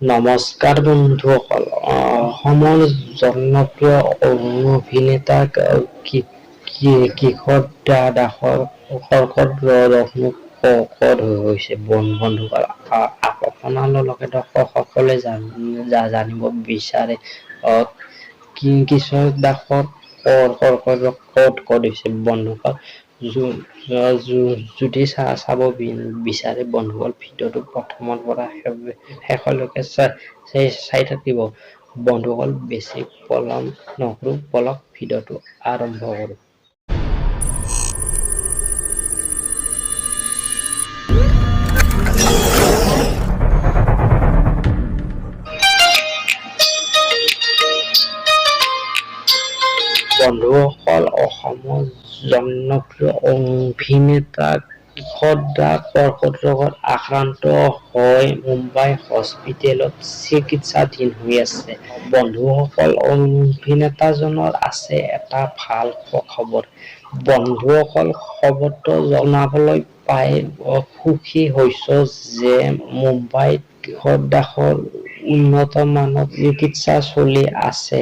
নমস্কাৰ বন্ধুসকল, অসমৰ জনপ্ৰিয় অভিনেতা কিশোৰ দাসৰ কৰ্কট ৰোগনো ক'ত হৈছে? বন্ধুসকল, আপোনালোকে সকলোৱে জানিব বিচাৰে কিশোৰ দাসৰ কৰ্কট ৰোগ ক'ত ক'ত হৈছে। বন্ধুসকল, যদি চাব বিচাৰে বন্ধুসকল, ভিডিঅ'টো প্ৰথমৰ পৰা শেষলৈকে চাই থাকিব। বন্ধুসকল, বেছি পলম নকৰোঁ, বলক ভিডিঅ'টো আৰম্ভ কৰোঁ। বন্ধুসকল, অসমৰ জনপ্ৰিয় অভিনেতা কিশোৰ দাস কৰ্কট ৰোগত আক্ৰান্ত হৈ মুম্বাই হস্পিটেলত চিকিৎসাধীন হৈ আছে। বন্ধুসকল, অভিনেতাজনৰ আছে এটা ভাল খবৰ। বন্ধুসকল, খবৰটো জনাবলৈ পাই সুখী হৈছো যে মুম্বাইত কিশোৰ দাসৰ উন্নত মানৰ চিকিৎসা চলি আছে।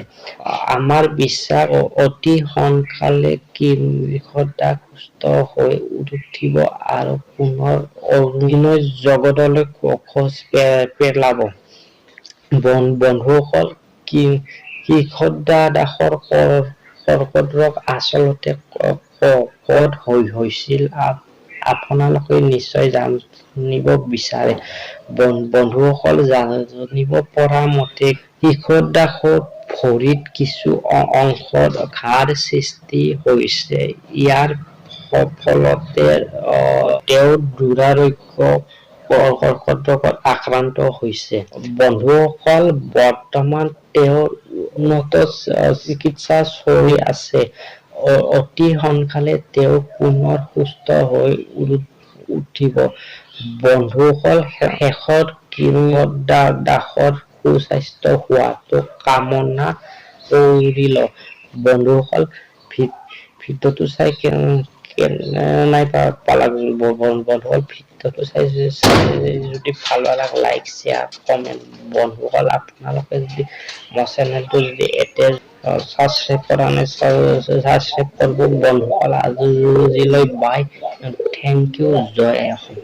আমাৰ বিশ্বাস অতি সোনকালে কিশোৰ দাস সুস্থ হৈ উঠিব আৰু পুনৰ অভিনয় জগতলৈ খোজ পেলাব। বন্ধুসকল, কিশোৰ দাসৰ কৰ্কট ৰোগ আচলতে ক'ত হৈছিল আপোনালোকে নিশ্চয় জানিব বিচাৰে। বন্ধুসকল, জানিব পৰা মতে কিশোৰ দাসৰ ভৰিত কিছু অংশত ঘাঁৰ সৃষ্টি হৈছে। ইয়াৰ ফলতে তেওঁ দুৰাৰোগ্য কৰ্কট ৰোগত আক্ৰান্ত হৈছে। বন্ধুসকল, বৰ্তমান তেওঁৰ উন্নত চিকিৎসা চলি আছে। অতি সোনকালে তেওঁ পুনৰ সুস্থ হৈ উঠিব। বন্ধুসকল, শেষত কিশোৰ দাসৰ সুস্বাস্থ্য হোৱাটো কামনা কৰিলো। বন্ধুসকল, ভিডিঅ'টো চাই কেনে পালা? বন্ধুসকল, ভিডিঅ'টো চাই যদি ভাল পালা, লাইক, শ্বেয়াৰ, কমেণ্ট। বন্ধুসকল, আপোনালোকে যদি মোৰ চেনেলটো যদি এতিয়া ছাবস্ক্ৰাইব কৰা নাই, ছাবস্ক্ৰাইব কৰিব। বন্ধুসকল, আজিলৈ বাই, thank U, Joy Assam.